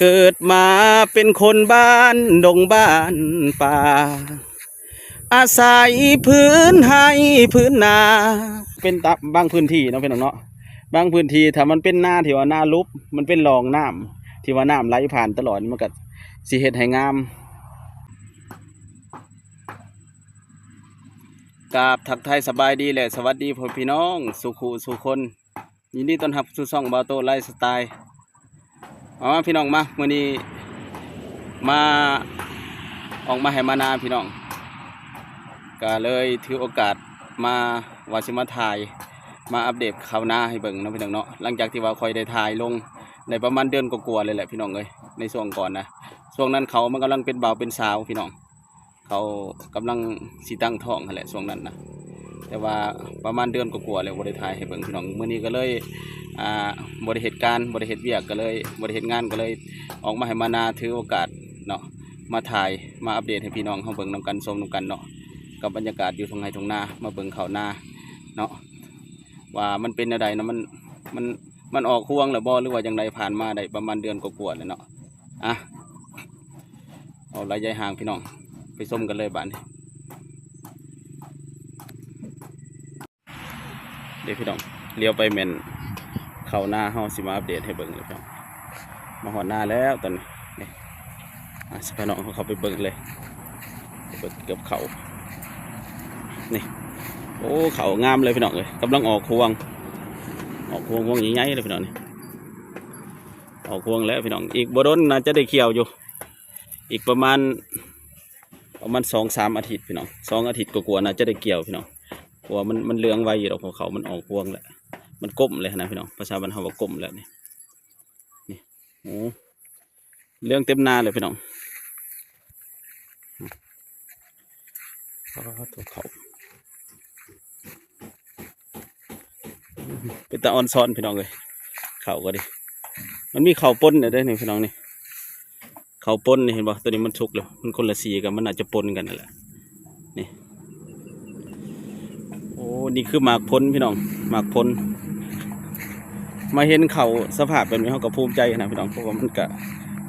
ເກີດມາເປັນຄົນບ້ານດົງບ້ານປ່າ ອາໄສພື້ນໄຮ່ພື້ນນາ ເປັນຕາ ບາງພື້ນທີ່ເນາະ ພີ່ນ້ອງເນາະ, ບາງພື້ນທີ່ຖ້າມັນເປັນນາທີ່ວ່ານາຫຼຸບ ມັນເປັນຮ່ອງນ້ຳທີ່ວ່ານ້ຳໄຫຼຜ່ານຕະຫຼອດ ມັນກໍຊິເຮັດໃຫ້ງາມ. ກາບທັກທາຍສະບາຍດີ ແລະ ສະຫວັດດີພໍ່ພີ່ນ້ອງສູ່ຄູ່ສູ່ຄົນ. ຍິນດີຕ້ອນຮັບສູ່ຊ່ອງບ່າວໂຕ້ໄລຟ໌ສະໄຕ. ມາ ມາພີ່ນ້ອງມາ ມື້ນີ້ມາ ອອກມາໄຮ່ມານາພີ່ນ້ອງ, ກະເລີຍຖືໂອກາດມາ ວ່າຊິມາຖ່າຍ ມາອັບເດດເຂົ້ານາໃຫ້ເບິ່ງເນາະ ພີ່ນ້ອງເນາະ. ຫຼັງຈາກທີ່ວ່າຂ້ອຍໄດ້ຖ່າຍລົງໄດ້ປະມານເດືອນກວ່າໆເລີຍແຫຼະ ພີ່ນ້ອງເອີຍ. ໃນຊ່ວງກ່ອນນະ ຊ່ວງນັ້ນເຂົ້າມັນກຳລັງເປັນບ່າວເປັນສາວ ພີ່ນ້ອງ. ເຂົາກຳລັງຊິຕັ້ງທ້ອງຫັ້ນແຫຼະຊ່ວງນັ້ນນະ, ແຕ່ວ່າປະມານເດືອນກວ່າໆແລ້ວບໍ່ໄດ້ຖ່າຍໃຫ້ເບິ່ງພີ່ນ້ອງ. ມື້ນີ້ກໍເລີຍ ອ່າ ບໍ່ໄດ້ເຮັດການ ບໍ່ໄດ້ເຮັດວຽກ ກໍເລີຍບໍ່ໄດ້ເຮັດງານ ກໍເລີຍອອກມາໄຮ່ມານາ ຖືໂອກາດເນາະ ມາຖ່າຍ ມາອັບເດດໃຫ້ພີ່ນ້ອງເຮົາເບິ່ງນຳກັນ ຊົມນຳກັນເນາະ ກັບບັນຍາກາດຢູ່ທົ່ງໄຮ່ທົ່ງນາ. ມາເບິ່ງເຂົ້ານາເນາະ ວ່າມັນເປັນແນວໃດເນາະ ມັນ ມັນ ມັນອອກຮວງແລ້ວບໍ່ ຫຼືວ່າຈັ່ງໃດ? ຜ່ານມາໄດ້ປະມານເດືອນກວ່າໆແລ້ວເນາະ. ອ່ະ ເອົາລະຍະຫ່າງພີ່ນ້ອງ ໄປຊົມກັນເລີຍບາດນີ້. ເດ້ພີ່ນ້ອງ ລ້ຽວໄປແມ່ນເຂົ້ານາເຮົາ ຊິມາອັບເດດໃຫ້ເບິ່ງເລີຍພີ່ນ້ອງ. ມາຮອດນາແລ້ວຕອນນີ້ ນີ້ ອ່ະ ຊິພານ້ອງເຮົາເຂົ້າໄປເບິ່ງເລີຍ ເບິ່ງກັບເຂົ້ານີ້. ໂອ້ ເຂົ້າງາມເລີຍພີ່ນ້ອງເອີຍ ກຳລັງອອກຮວງ ອອກຮວງ ຮວງໃຫຍ່ໆເລີຍພີ່ນ້ອງນີ້. ອອກຮວງແລ້ວພີ່ນ້ອງ ອີກບໍ່ດົນໜ້າຈະໄດ້ກ່ຽວຢູ່ ອີກປະມານ ປະມານສອງສາມອາທິດພີ່ນ້ອງ ສອງອາທິດກວ່າໆໜ້າຈະໄດ້ກ່ຽວພີ່ນ້ອງ. ເພາະວ່າມັນ ມັນເຫຼືອງໄວຢູ່ດອກ ເພາະເຂົ້າມັນອອກຮວງແລ້ວ ມັນກົ້ມເລີຍຫັ້ນນະພີ່ນ້ອງ ພາສາບ້ານເຮົາວ່າກົ້ມແລ້ວນີ້. ນີ້ ໂອ້ ເຫຼືອງເຕັມນາເລີຍພີ່ນ້ອງ. ອ້າ ໂທ້ ເຂົ້າ ເປັນຕາອ່ອນຊອນພີ່ນ້ອງເອີຍ. ເຂົ້າກໍດີ ມັນມີເຂົ້າປົນແດ່ເດ້ນີ້ພີ່ນ້ອງນີ້ ເຂົ້າປົນນີ້ ເຫັນບໍ່? ໂຕນີ້ມັນສຸກແລ້ວ ມັນຄົນລະສີກັນ ມັນໜ້າຈະປົນກັນນັ້ນແຫຼະນີ້. ໂອ້ ນີ້ຄືໝາກຜົນພີ່ນ້ອງ ໝາກຜົນ. ມາເຫັນເຂົ້າສະພາບແບບນີ້ ເຮົາກໍພູມໃຈນະພີ່ນ້ອງ ເພາະວ່າມັນກະ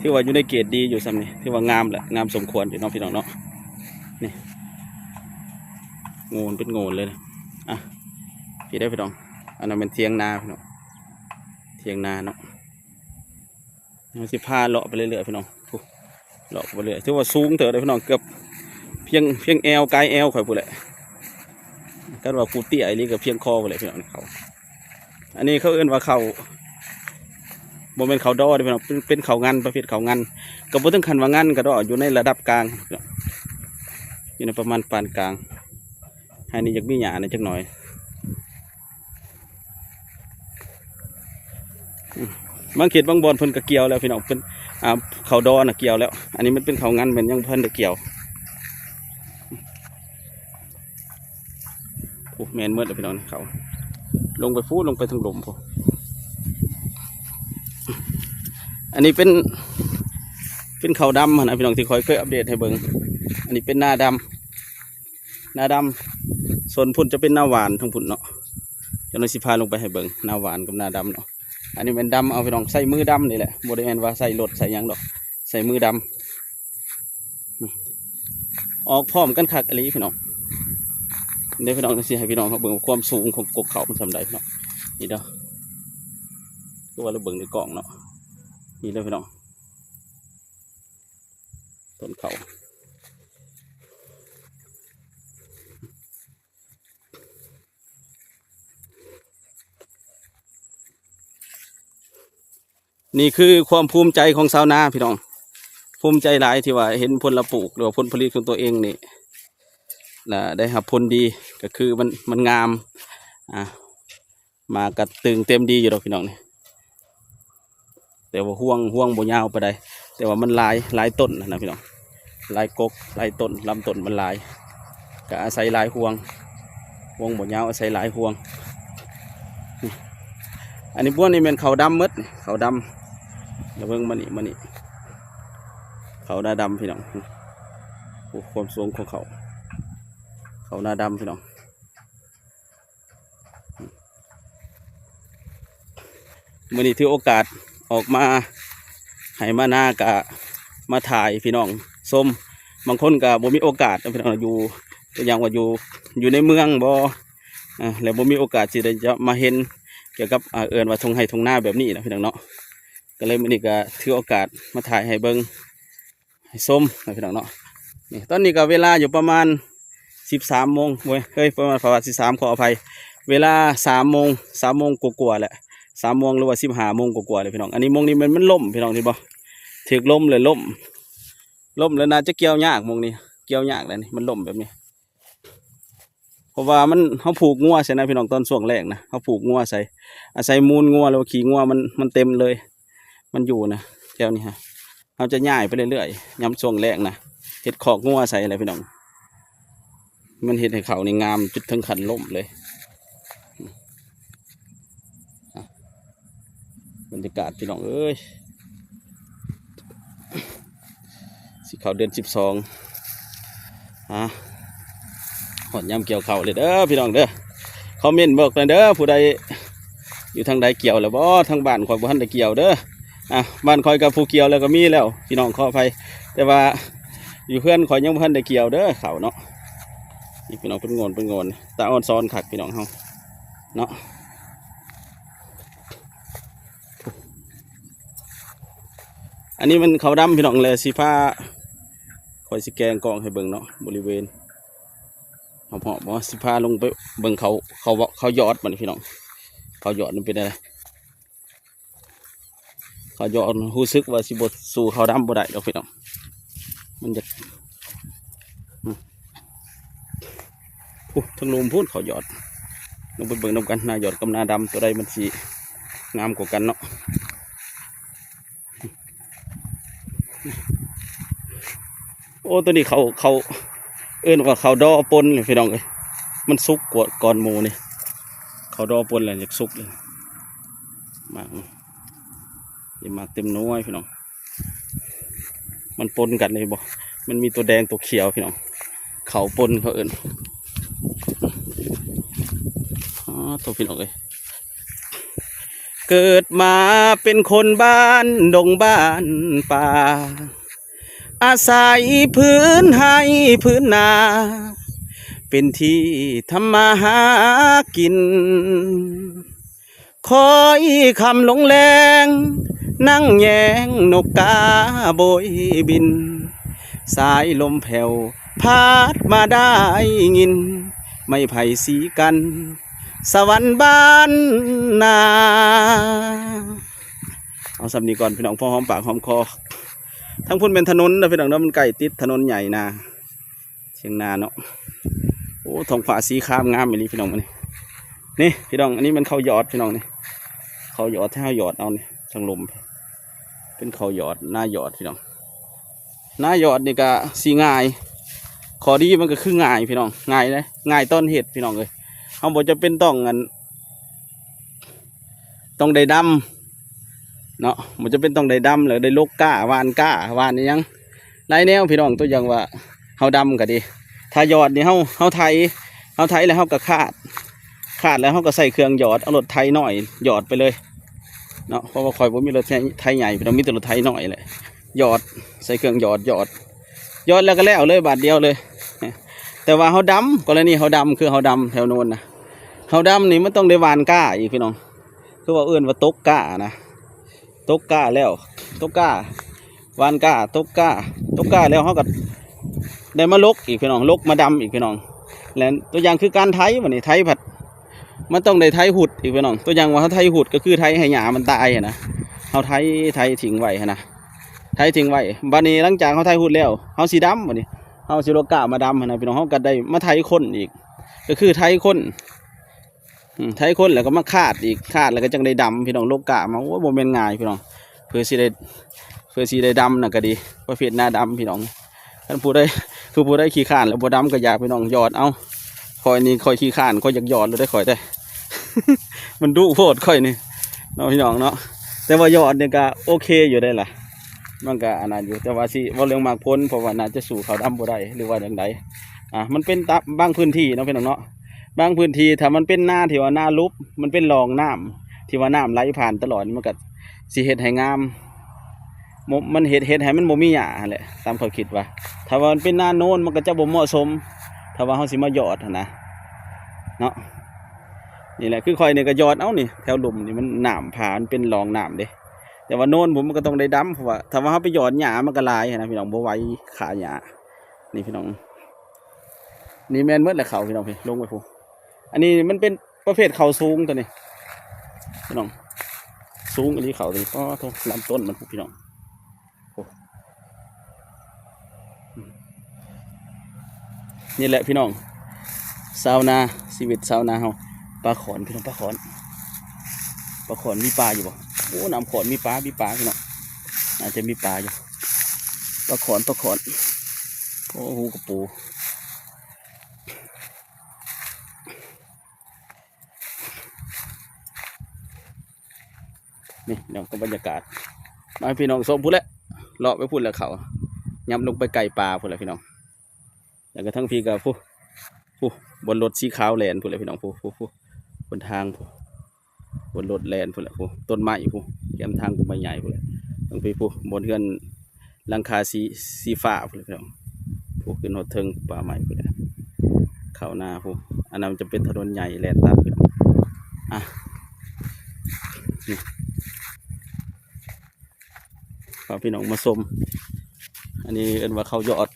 ຖືວ່າຢູ່ໃນເກດດີຢູ່ ສ່ຳນີ້ຖືວ່າງາມແຫຼະ ງາມສົມຄວນຢູ່ເນາະພີ່ນ້ອງເນາະ. ນີ້ ໂງນເປັນໂງນເລີຍນະ. ອ່ະ ພີ້ເດີພີ່ນ້ອງ ອັນນັ້ນແມ່ນຖຽງນາພີ່ນ້ອງ ຖຽງນາເນາະ. ເຮົາຊິພາເລາະໄປເລື້ອຍໆພີ່ນ້ອງ ເລາະໄປເລື້ອຍ ຖືວ່າສູງເຕີບເດ້ພີ່ນ້ອງ ເກືອບພຽງ ພຽງແອວ ກາຍແອວຂ້ອຍພຸ້ນແຫຼະ. ຄັນວ່າຜູ້ເຕ້ຍອີ່ຫຼີກໍພຽງຄໍພຸ້ນແຫຼະພີ່ນ້ອງ. ເຂົ້າ ອັນນີ້ເຂົາເອີ້ນວ່າເຂົ້າ ບໍ່ແມ່ນເຂົ້າດໍເດ້ພີ່ນ້ອງ ເປັນ ເປັນເຂົ້າງັນ ປະເພດເຂົ້າງັນ ກໍບໍ່ເຖິງຂັ້ນວ່າງັນກໍດອກ ຢູ່ໃນລະດັບກາງ ຢູ່ໃນປະມານປານກາງ. ໄຮ່ນີ້ຢາກມີຫຍ້າແດ່ຈັກໜ້ອຍ. ບາງເຂດບາງບ່ອນເພິ່ນກໍກ່ຽວແລ້ວພີ່ນ້ອງ ເພິ່ນ ອ່າ ເຂົ້າດໍນະກ່ຽວແລ້ວ ອັນນີ້ມັນເປັນເຂົ້າງັນ ແມ່ນຍັງບໍ່ທັນໄດ້ກ່ຽວ. ໂອ້ ແມ່ນໝົດແລ້ວພີ່ນ້ອງ ເຂົ້າລົງໄປພຸ້ນ ລົງໄປທາງລຸ່ມພຸ້ນ. ອັນນີ້ເປັນ ເປັນເຂົ້າດຳຫັ້ນນະພີ່ນ້ອງ ທີ່ຂ້ອຍເຄີຍອັບເດດໃຫ້ເບິ່ງ. ອັນນີ້ເປັນນາດຳ ນາດຳ ສ່ວນພຸ້ນຈະເປັນນາຫວານທາງພຸ້ນເນາະ. ຈັກໜ່ອຍຊິພາລົງໄປໃຫ້ເບິ່ງ ນາຫວານກັບນາດຳເນາະ. ອັນນີ້ແມ່ນດຳເອົາພີ່ນ້ອງ ໃຊ້ມືດຳນີ້ແຫຼະ ບໍ່ໄດ້ແມ່ນວ່າໃຊ້ລົດໃຊ້ຫຍັງດອກ ໃຊ້ມືດຳ. ອອກພ້ອມກັນຄັກອີ່ຫຼີພີ່ນ້ອງ. ເດ້ພີ່ນ້ອງ ຊິໃຫ້ພີ່ນ້ອງເຮົາເບິ່ງຄວາມສູງຂອງກົກເຂົ້າມັນສ່ຳໃດເນາະ. ນີ້ເດີ ຄືວ່າລະເບິ່ງໃນກ້ອງເນາະ. ນີ້ເດີພີ່ນ້ອງ ຕົ້ນເຂົ້າ. ນີ້ຄືຄວາມພູມໃຈຂອງຊາວນາພີ່ນ້ອງ ພູມໃຈຫຼາຍທີ່ວ່າເຫັນຜົນລະປູກ ຫຼືວ່າຜົນຜະລິດຂອງຕົວເອງນີ້ ລະໄດ້ຮັບຜົນດີ ກໍຄືມັນ ມັນງາມ ອ່າ ໝາກກະຕຶງເຕັມດີຢູ່ດອກພີ່ນ້ອງນີ້. ແຕ່ວ່າຮວງ ຮວງບໍ່ຍາວປານໃດ ແຕ່ວ່າມັນຫຼາຍ ຫຼາຍຕົ້ນຫັ້ນນະພີ່ນ້ອງ ຫຼາຍກົກ ຫຼາຍຕົ້ນ ລຳຕົ້ນມັນຫຼາຍ ກະອາໄສຫຼາຍຮວງ ຮວງບໍ່ຍາວ ອາໄສຫຼາຍຮວງ. ອັນນີ້ພວກນີ້ແມ່ນເຂົ້າດຳໝົດ ເຂົ້າດຳ ລະເບິ່ງມານີ້ ມານີ້ ເຂົ້ານາດຳພີ່ນ້ອງ. ໂອ້ ຄວາມສູງຂອງເຂົ້າ ເຂົ້ານາດຳພີ່ນ້ອງ. ມື້ນີ້ຖືໂອກາດອອກມາ ໄຮ່ມານາກະມາຖ່າຍໃຫ້ພີ່ນ້ອງຊົມ. ບາງຄົນກະບໍ່ມີໂອກາດເນາະພີ່ນ້ອງ ຢູ່ ຕົວຢ່າງວ່າຢູ່ ຢູ່ໃນເມືອງບໍ່ ເອີ ແລ້ວບໍ່ມີໂອກາດຊິໄດ້ຈະມາເຫັນກ່ຽວກັບ ເອີ ເອີ້ນວ່າທົ່ງໄຮ່ທົ່ງນາແບບນີ້ນະພີ່ນ້ອງເນາະ. ກໍເລີຍມື້ນີ້ກໍຖືໂອກາດມາຖ່າຍໃຫ້ເບິ່ງ ໃຫ້ຊົມນະພີ່ນ້ອງເນາະ. ນີ້ ຕອນນີ້ກໍເວລາຢູ່ປະມານສິບສາມໂມງ ໂອ້ຍ ເຮີ້ຍ ປະມານ ປະມານສິບສາມ ຂໍອະໄພ ເວລາສາມໂມງ ສາມໂມງກວ່າໆແຫຼະ ສາມໂມງ ຫຼືວ່າສິບຫ້າໂມງກວ່າໆແຫຼະພີ່ນ້ອງ. ອັນນີ້ ໝ່ອງນີ້ແມ່ນມັນລົ້ມພີ່ນ້ອງ ເຫັນບໍ່ ຖືກລົມແລ້ວລົ້ມ ລົ້ມແລ້ວໜ້າຈະກ່ຽວຍາກ ໝ່ອງນີ້ກ່ຽວຍາກແຫຼະ ນີ້ມັນລົ້ມແບບນີ້. ເພາະວ່າມັນ ເຮົາຜູກງົວໃສ່ນະພີ່ນ້ອງ ຕອນຊ່ວງແລ້ງນະ ເຮົາຜູກງົວໃສ່ ອາໄສມູນງົວ ຫຼືວ່າຂີ້ງົວມັນ ມັນເຕັມເລີຍ ມັນຢູ່ນະ ແຖວນີ້ຮະ. ເຮົາຈະຍ້າຍໄປເລື້ອຍໆ ຍາມຊ່ວງແລ້ງນະ ເຮັດຄອກງົວໃສ່ແຫຼະພີ່ນ້ອງ. ມັນເຮັດໃຫ້ເຂົ້ານີ້ງາມຈົນເຖິງຂັ້ນລົ້ມເລີຍ. ບັນຍາກາດພີ່ນ້ອງເອີຍ ຊິເຂົ້າເດືອນສິບສອງ ອາ ຮອດຍາມກ່ຽວເຂົ້າເລີຍເດີພີ່ນ້ອງເດີ. ຄອມເມັນບອກແດ່ເດີ ຜູ້ໃດຢູ່ທາງໃດກ່ຽວແລ້ວບໍ່? ທາງບ້ານຂ້ອຍບໍ່ທັນໄດ້ກ່ຽວເດີ. ອາ ບ້ານຂ້ອຍກໍຜູ້ກ່ຽວແລ້ວກໍມີແລ້ວພີ່ນ້ອງ ຂໍອະໄພ ແຕ່ວ່າຢູ່ເຮືອນຂ້ອຍຍັງບໍ່ທັນໄດ້ກ່ຽວເດີເຂົ້າເນາະ. ນີ້ພີ່ນ້ອງ ເປັນໂງນ ເປັນໂງນ ຕາອອນຊອນຄັກພີ່ນ້ອງເຮົາເນາະ. ອັນນີ້ມັນເຂົ້າດຳພີ່ນ້ອງ ແລະຊິພາ ຂ້ອຍຊິແກງກ້ອງໃຫ້ເບິ່ງເນາະ ບໍລິເວນຮອບໆ ບໍ່ ຊິພາລົງໄປເບິ່ງເຂົ້າ ເຂົ້າ ເຂົ້າຢອດບັດນີ້ພີ່ນ້ອງ ເຂົ້າຢອດມັນເປັນແນວໃດ. ເຂົ້າຢອດຮູ້ສຶກວ່າຊິບໍ່ສູ້ເຂົ້າດຳບໍ່ໄດ້ດອກພີ່ນ້ອງ ມັນຢາກ ອືມ ໂອ້ ທາງລຸ່ມພຸ້ນເຂົ້າຢອດ ລົງໄປເບິ່ງນຳກັນ ໜ້າຢອດກັບໜ້າດຳ ຕົວໃດມັນຊິງາມກວ່າກັນເນາະ. ໂອ້ ຕົວນີ້ເຂົ້າ ເຂົ້າ ເອີ້ນວ່າເຂົ້າດໍປົນນີ້ພີ່ນ້ອງເອີຍ ມັນສຸກກວ່າກ່ອນໝູ່ນີ້ ເຂົ້າດໍປົນແລ້ວຢາກສຸກເລີຍ ໝາກນີ້ ເຫັນໝາກເຕັມໜ່ວຍພີ່ນ້ອງ. ມັນປົນກັນເລີຍບໍ່ ມັນມີຕົວແດງຕົວຂຽວພີ່ນ້ອງ ເຂົ້າປົນເຂົາເອີ້ນ. ອໍ ໂທ້ ພີ່ນ້ອງເອີຍ ເກີດມາເປັນຄົນບ້ານດົງບ້ານປ່າ ອາໄສພື້ນໄຮ່ພື້ນນາ ເປັນທີ່ທຳມາຫາກິນ ຄອຍຄ່ຳລົງແລງ ນັ່ງແຍງນົກກາໂບຍບິນ ສາຍລົມແຜ່ວ ພັດມາໄດ້ຍິນ ໄມ້ໄຜ່ສີກັນ ສະຫວັນບ້ານນາ. ເອົາສ່ຳນີ້ກ່ອນພີ່ນ້ອງ ພໍຫອມປາກຫອມຄໍ. ທາງພຸ້ນແມ່ນຖະໜົນເດີພີ່ນ້ອງເດີ ມັນໃກ້ຕິດຖະໜົນໃຫຍ່ນາ ທຽງນາເນາະ. ໂອ້ ທ້ອງຟ້າສີຄາມງາມອີ່ຫຼີພີ່ນ້ອງມື້ນີ້. ນີ້ພີ່ນ້ອງ ອັນນີ້ແມ່ນເຂົ້າຢອດພີ່ນ້ອງນີ້ ເຂົ້າຢອດ ທີ່ເຮົາຢອດເອົານີ້ ທາງລຸ່ມ ເປັນເຂົ້າຢອດ ນາຢອດພີ່ນ້ອງ. ນາຢອດນີ້ກະຊິງ່າຍ ຂໍ້ດີມັນກະຄືງ່າຍພີ່ນ້ອງ ງ່າຍເດ້ ງ່າຍຕອນເຮັດພີ່ນ້ອງເອີຍ. ເຮົາບໍ່ຈຳເປັນຕ້ອງ ອັນ ຕ້ອງໄດ້ດຳເນາະ ບໍ່ຈຳເປັນຕ້ອງໄດ້ດຳ ແລ້ວໄດ້ລົກກ້າ ຫວ່ານກ້າ ຫວ່ານອີ່ຫຍັງ ຫຼາຍແນວພີ່ນ້ອງ. ຕົວຢ່າງວ່າເຮົາດຳກະດີ ຖ້າຢອດນີ້ເຮົາ ເຮົາໄຖ ເຮົາໄຖແລ້ວເຮົາກະຄາດ ຄາດແລ້ວເຮົາກະໃສ່ເຄື່ອງຢອດ ເອົາລົດໄຖນ້ອຍຢອດໄປເລີຍເນາະ. ເພາະວ່າຂ້ອຍບໍ່ມີລົດໄຖໃຫຍ່ພີ່ນ້ອງ ມີແຕ່ລົດໄຖນ້ອຍແຫຼະ ຢອດ ໃສ່ເຄື່ອງຢອດ ຢອດ ຢອດແລ້ວກະແລ້ວເລີຍ ບາດດຽວເລີຍ. ແຕ່ວ່າເຮົາດຳ ກໍລະນີເຮົາດຳ ຄືເຮົາດຳແຖວໂນ້ນນະ ເຮົາດຳນີ້ມັນຕ້ອງໄດ້ຫວ່ານກ້າອີກພີ່ນ້ອງ ຄືວ່າເອີ້ນວ່າຕົກກ້ານະ ຕົກກ້າແລ້ວ ຕົກກ້າ ຫວ່ານກ້າ ຕົກກ້າ ຕົກກ້າແລ້ວເຮົາກໍໄດ້ມາລົກອີກພີ່ນ້ອງ ລົກມາດຳອີກພີ່ນ້ອງ. ແລະ ຕົວຢ່າງຄືການໄຖ ບາດນີ້ໄຖພັດ ມັນຕ້ອງໄດ້ໄຖຮຸດອີກພີ່ນ້ອງ. ຕົວຢ່າງວ່າເຮົາໄຖຮຸດ ກໍຄືໄຖໃຫ້ຫຍ້າມັນຕາຍຫັ້ນນະ ເຮົາໄຖ ໄຖຖິ້ມໄວ້ຫັ້ນນະ ໄຖຖິ້ມໄວ້. ບາດນີ້ຫຼັງຈາກເຮົາໄຖຮຸດແລ້ວ ເຮົາຊິດຳ ບາດນີ້ເຮົາຊິລົກກ້າມາດຳຫັ້ນນະພີ່ນ້ອງ. ເຮົາກໍໄດ້ມາໄຖຄົນອີກ ກໍຄືໄຖຄົນ ອືມ ໄຖຄົນແລ້ວກໍມາຄາດອີກ ຄາດແລ້ວກໍຈັ່ງໄດ້ດຳພີ່ນ້ອງ ລົກກ້າມາ. ໂອ້ຍ ບໍ່ແມ່ນງ່າຍພີ່ນ້ອງ ເພື່ອຊິໄດ້ ເພື່ອຊິໄດ້ດຳນະກໍດີ ປະເພດນາດຳພີ່ນ້ອງ. ຄັນຜູ້ໃດ ຄືຜູ້ໃດຂີ້ຄ້ານແລ້ວບໍ່ດຳກໍຢາກພີ່ນ້ອງ ຢອດເອົາ. ຂ້ອຍນີ້ຂ້ອຍຂີ້ຄ້ານ ຂ້ອຍຢາກຢອດໂລດເດ້ຂ້ອຍເດ້ ມັນດຸໂພດຂ້ອຍນີ້ເນາະ ພີ່ນ້ອງເນາະ. ແຕ່ວ່າຢອດນີ້ກໍໂອເຄຢູ່ໄດ໋ລະ ມັນກໍອັນນັ້ນຢູ່ ແຕ່ວ່າຊິເວົ້າເລື່ອງໝາກຜົນ ເພາະວ່າໜ້າຈະສູ້ເຂົ້າດຳບໍ່ໄດ້ ຫຼືວ່າຈັ່ງໃດ. ອ່າ ມັນເປັນຕາມບາງພື້ນທີ່ເນາະ ພີ່ນ້ອງເນາະ ບາງພື້ນທີ່ ຖ້າມັນເປັນນາທີ່ວ່ານາຫຼຸບ ມັນເປັນຮ່ອງນ້ຳທີ່ວ່ານ້ຳໄຫຼຜ່ານຕະຫຼອດ ມັນກໍຊິເຮັດໃຫ້ງາມ ບໍ່ ມັນເຮັດ ເຮັດໃຫ້ມັນບໍ່ມີຫຍ້າຫັ້ນແຫຼະ ຕາມຂ້ອຍຄິດວ່າ. ຖ້າວ່າມັນເປັນນາໂນນ ມັນກໍຈະບໍ່ເໝາະສົມ ຖ້າວ່າເຮົາຊິມາຢອດຫັ້ນນະ ເນາະ. ນີ້ແຫຼະ ຄືຂ້ອຍນີ້ກໍຢອດເອົານີ້ ແຖວລຸ່ມນີ້ມັນນ້ຳຜາ ມັນເປັນຮ່ອງນ້ຳເດ້. ແຕ່ວ່າໂນນພຸ້ນມັນກໍຕ້ອງໄດ້ດຳ ເພາະວ່າຖ້າວ່າເຮົາໄປຢອດຫຍ້າ ມັນກໍຫຼາຍຫັ້ນນະ ພີ່ນ້ອງ ບໍ່ໄຫວ ຂາຫຍ້າ. ນີ້ ພີ່ນ້ອງ ນີ້ແມ່ນໝົດແຫຼະ ເຂົ້າ ພີ່ນ້ອງ ພີ່ ລົງໄປພຸ້ນ. ອັນນີ້ມັນເປັນປະເພດເຂົ້າສູງຕົວນີ້ ພີ່ນ້ອງ ສູງອີ່ຫຼີເຂົ້າຕົວນີ້. ປາໂທ້ ລຳຕົ້ນມັນພຸ້ນ ພີ່ນ້ອງ ໂອ້. ນີ້ແຫຼະ ພີ່ນ້ອງ ຊາວນາ ຊີວິດຊາວນາເຮົາ. ປາຂອນ ພີ່ນ້ອງ ປາຂອນ ປາຂອນ ມີປາຢູ່ບໍ່? ໂອ້ ນ້ຳຂອນ ມີປາ ມີປາ ພີ່ນ້ອງ ອາດຈະມີປາຢູ່. ປາຂອນ ປາຂອນ ໂອ້ ຫູກະປູ. ນີ້ເນາະ ກໍບັນຍາກາດ ມາໃຫ້ພີ່ນ້ອງຊົມພຸ້ນແຫຼະ ເລາະໄປພຸ້ນແຫຼະ ເຂົ້າ ຫຍັບລົງໄປໃກ້ປ່າພຸ້ນແຫຼະ ພີ່ນ້ອງ. ແລ້ວກໍທາງພີ້ກໍ ພຸ້ນ ພຸ້ນ ບົນລົດສີຂາວແລ່ນພຸ້ນແຫຼະ ພີ່ນ້ອງ ພຸ້ນ ພຸ້ນ ພຸ້ນ ບົນທາງພຸ້ນ ບົນລົດແລ່ນພຸ້ນແຫຼະ ພຸ້ນ ຕົ້ນໄມ້ພຸ້ນ ແຄມທາງຕົ້ນໄມ້ໃຫຍ່ພຸ້ນແຫຼະ. ທາງພີ້ ພຸ້ນ ບົນເຮືອນ ຫຼັງຄາສີ ສີຟ້າພຸ້ນແຫຼະ ພີ່ນ້ອງ ພຸ້ນ ຂຶ້ນຮອດເທິງປ່າໄມ້ພຸ້ນແຫຼະ ເຂົ້ານາພຸ້ນ. ອັນນັ້ນຈະເປັນຖະໜົນໃຫຍ່ແລ່ນຕັດ ພີ່ນ້ອງ ອ່ະ ນີ້ ພາພີ່ນ້ອງມາຊົມ. ອັນນີ້ເອີ້ນວ່າເຂົ້າຢອດ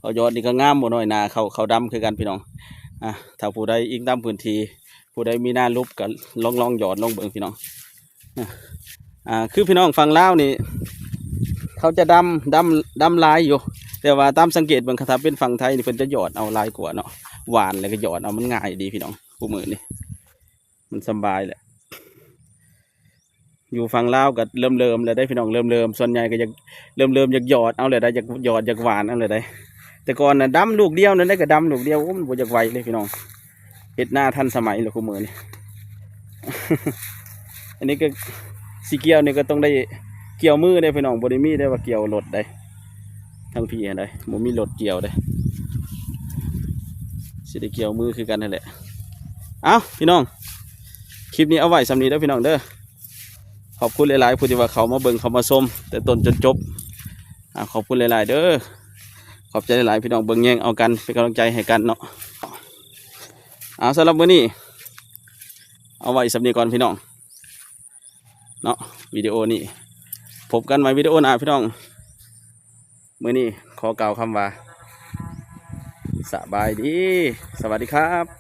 ເຂົ້າຢອດນີ້ກໍງາມບໍ່ນ້ອຍໜ້າ ເຂົ້າ ເຂົ້າດຳຄືກັນ ພີ່ນ້ອງ. ອ່ະ ຖ້າຜູ້ໃດອີງຕາມພື້ນທີ່ ຜູ້ໃດມີນາຫຼຸບກໍລອງ ລອງຢອດລອງເບິ່ງ ພີ່ນ້ອງ. ອ່າ ຄືພີ່ນ້ອງຝັ່ງລາວນີ້ ເຂົາຈະດຳ ດຳ ດຳຫຼາຍຢູ່ ແຕ່ວ່າຕາມສັງເກດເບິ່ງ ຄັນຖ້າເປັນຝັ່ງໄທນີ້ ເພິ່ນຈະຢອດເອົາຫຼາຍກວ່າເນາະ ຫວ່ານແລ້ວກໍຢອດເອົາ ມັນງ່າຍດີ ພີ່ນ້ອງ. ຄູ່ມື້ນີ້ມັນສຳບາຍແຫຼະ ຢູ່ຝັ່ງລາວກໍເລີ່ມໆແລ້ວເດ້ ພີ່ນ້ອງ ເລີ່ມໆ ສ່ວນໃຫຍ່ກໍຢາກ ເລີ່ມໆຢາກຢອດເອົາແລ້ວໄດ໋ ຢາກຢອດ ຢາກຫວ່ານເອົາແລ້ວໄດ໋. ແຕ່ກ່ອນນະ ດຳລູກດຽວນັ້ນໄດ໋ ກໍດຳລູກດຽວ ໂອ້ ມັນບໍ່ຢາກໄວເລີຍ ພີ່ນ້ອງ. ເຮັດນາທັນສະໄໝແລ້ວ ຄູ່ມື້ນີ້ ອັນນີ້ກໍຊິກ່ຽວນີ້ກໍຕ້ອງໄດ້ກ່ຽວມືເດ້ ພີ່ນ້ອງ ບໍ່ໄດ້ມີໄດ້ວ່າກ່ຽວລົດໄດ້ ທາງພີ້ຫັ້ນໄດ໋ ບໍ່ມີລົດກ່ຽວເດ້ ຊິໄດ້ກ່ຽວມືຄືກັນຫັ້ນແຫຼະ. ເອົ້າ ພີ່ນ້ອງ ຄລິບນີ້ເອົາໄວ້ສ່ຳນີ້ເດີ ພີ່ນ້ອງເດີ. ຂອບຄຸນຫຼາຍໆ ຜູ້ທີ່ວ່າເຂົ້າມາເບິ່ງ ເຂົ້າມາຊົມແຕ່ຕົ້ນຈົນຈົບ. ອ່າ ຂອບຄຸນຫຼາຍໆເດີ ຂອບໃຈຫຼາຍໆ ພີ່ນ້ອງ ເບິ່ງແຍງເອົາກັນ ເປັນກຳລັງໃຈໃຫ້ກັນເນາະ. ອ່າ ສຳລັບມື້ນີ້ເອົາໄວ້ສ່ຳນີ້ກ່ອນ ພີ່ນ້ອງເນາະ ວິດີໂອນີ້. ພົບກັນໃໝ່ວິດີໂອໜ້າ ພີ່ນ້ອງ. ມື້ນີ້ຂໍກ່າວຄຳວ່າ ສະບາຍດີ ສະຫວັດດີຄັບ.